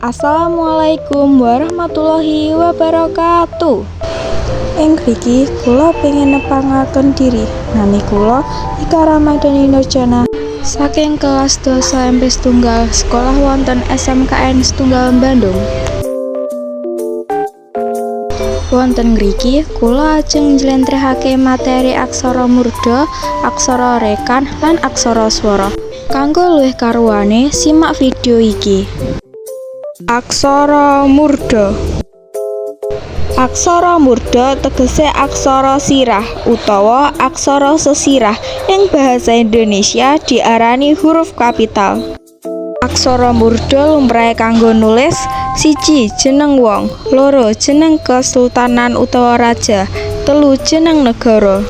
Assalamualaikum warahmatullahi wabarakatuh. Ing ngriki kula pengin nepangaken diri. Nami kula Ika Ramadhani Nurjana saking kelas 2 MP setunggal sekolah wonten SMKN Setunggal Bandung. Wonten ngriki kula ajeng njlentrehake materi aksara murda, aksara rekan, lan aksara swara. Kanggo luwih karuane simak video iki. Aksara murda. Aksara murda tegese aksara sirah utawa aksara sesirah ing bahasa Indonesia diarani huruf kapital. Aksara murda lumrahe kanggo nulis 1 jeneng wong, 2 jeneng kesultanan utawa raja, 3 jeneng negara.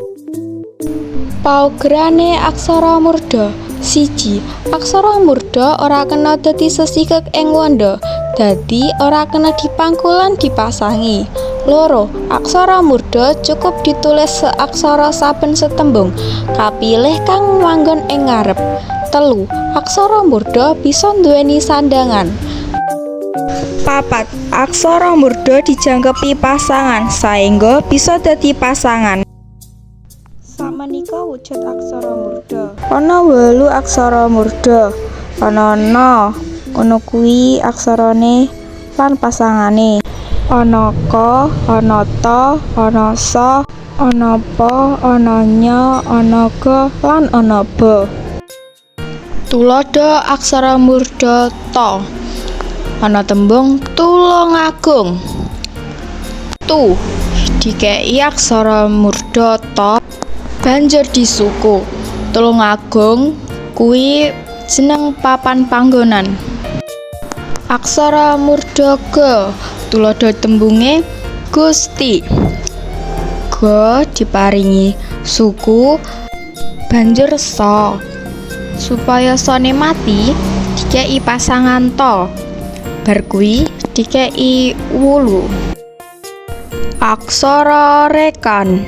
Paugerane aksara murda. 1. Aksara murda ora kena dadi sesikeg ing wanda, dadi ora kena dipangku lan dipasangi. 2. Aksara murda cukup ditulis seaksara saben setembung, kapilih kang manggon ing ngarep. 3. Aksara murda bisa nduweni sandhangan. 4. Aksara murda dijangkepi pasangan saengga bisa dadi pasangan. Sakmenika wujud aksara murda. Ana 8 aksara murda. Ana na, ngono kuwi aksarane lan pasangane. Ana ka, ana ta, ana sa, ana pa, ana nya, ana ga, lan ana ba. Tuladha aksara murda ta. Ana tembung Tulungagung. Tu dikeki aksara murda ta banjur disuku. Tulungagung kuwi jeneng papan panggonan. Aksara murda ga. Tuladha tembunge Gusti. Ga diparingi suku banjur sa. Supaya sane mati dikeki pasangan ta. Bar kuwi dikeki wulu. Aksara rekan.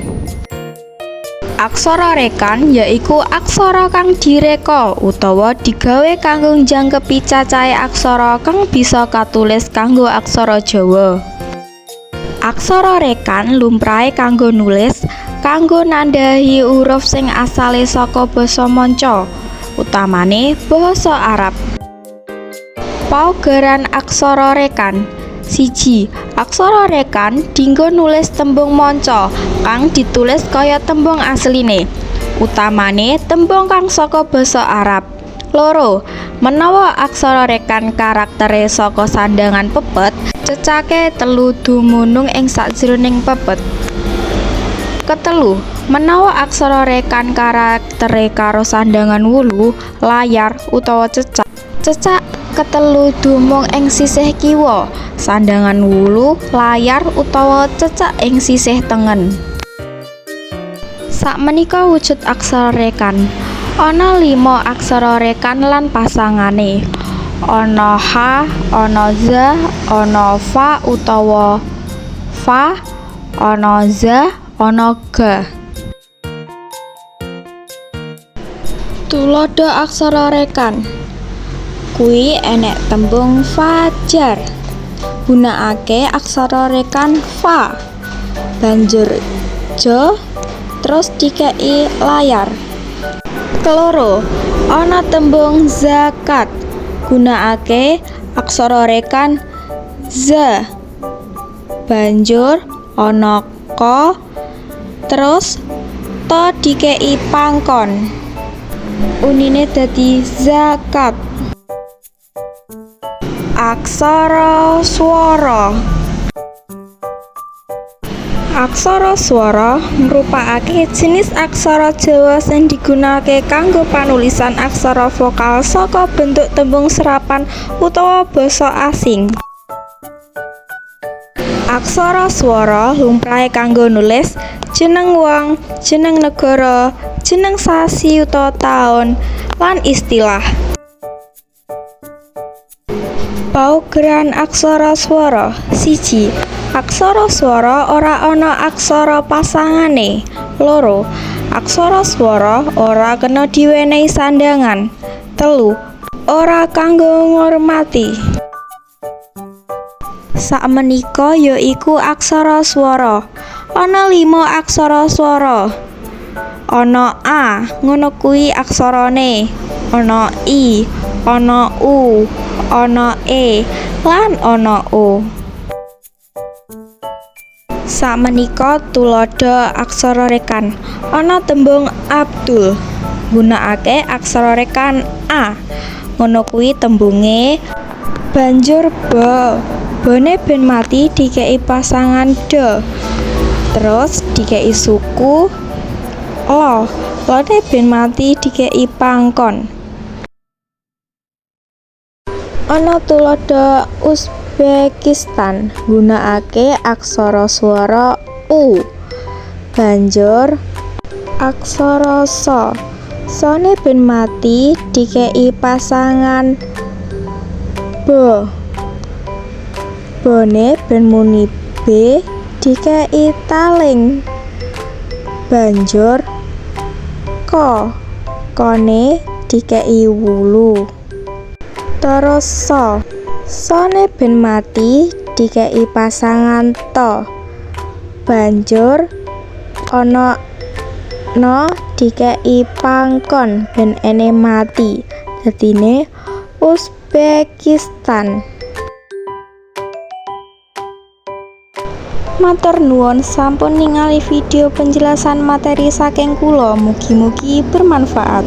Aksara rekan yaiku aksara kang direka utawa digawe kanggo njangkepi cacahe aksara kang bisa katulis kanggo aksara Jawa. Aksara rekan lumrahe kanggo nulis kanggo nandhahi huruf sing asale saka basa manca, utamane basa Arab. Paugeran aksara rekan. 1. Aksara rekan dinggo nulis tembung manca kang ditulis kaya tembung asline, utamane tembung kang saka basa Arab. 2. Menawa aksara rekan karaktere saka sandhangan pepet, cecake 3 dumunung ing sajroning pepet. 3. Menawa aksara rekan karaktere karo sandhangan wulu, layar utawa cecak, cecak ketelu dumung ing sisih kiwa, sandhangan wulu, layar utawa cecak ing sisih tengen. Sakmenika wujud aksara rekan. Ana 5 aksara rekan lan pasangane. Ana ha, ana za, ana fa utawa fa, ana za, ana ga. Tuladha aksara rekan. Kuwi enek tembung fajar. Gunakake aksara rekan fa. Banjur ja terus dikeki layar. 2. Ana tembung zakat. Gunakake aksara rekan za. Banjur ana ka terus ta dikeki pangkon. Unine dadi zakat. Aksara swara. Aksara swara ngrupakake jinis aksara Jawa sing digunakake kanggo panulisan aksara vokal saka bentuk tembung serapan utawa basa asing. Aksara swara lumrahe kanggo nulis jeneng wong, jeneng negara, jeneng sasi utawa taun, lan istilah. Paugeran aksara swara. 1. Aksara swara ora ana aksara pasangane. 2. Aksara swara ora kena diwenehi sandhangan. 3. Ora kanggo ngormati. Sakmenika ya iku aksara swara. Ana lima aksara swara. Ana A, ngono kuwi aksarane. Ana I, ana U, ana E, lan ana O. Sakmenika tuladha aksara rekan. Ana tembung Abdul. Nggunakake aksara rekan A. Ngono kuwi tembunge. Banjur ba. Bane ben mati dikeki pasangan da. Terus dikeki suku la. Lane ben mati dikeki pangkon. Ana tuladha Uzbekistan nggunakake aksara swara U. Banjur aksara sa. Sane ben mati dikeki pasangan ba. Bane ben muni B dikeki taling. Banjur ka. Kane dikeki wulu. Terus sa. Sane ben mati dikeki pasangan ta. Banjur ana na dikeki pangkon ben ene mati. Dadine Uzbekistan. Matur nuwun sampun ningali video penjelasan materi saking kula. Mugi-mugi bermanfaat.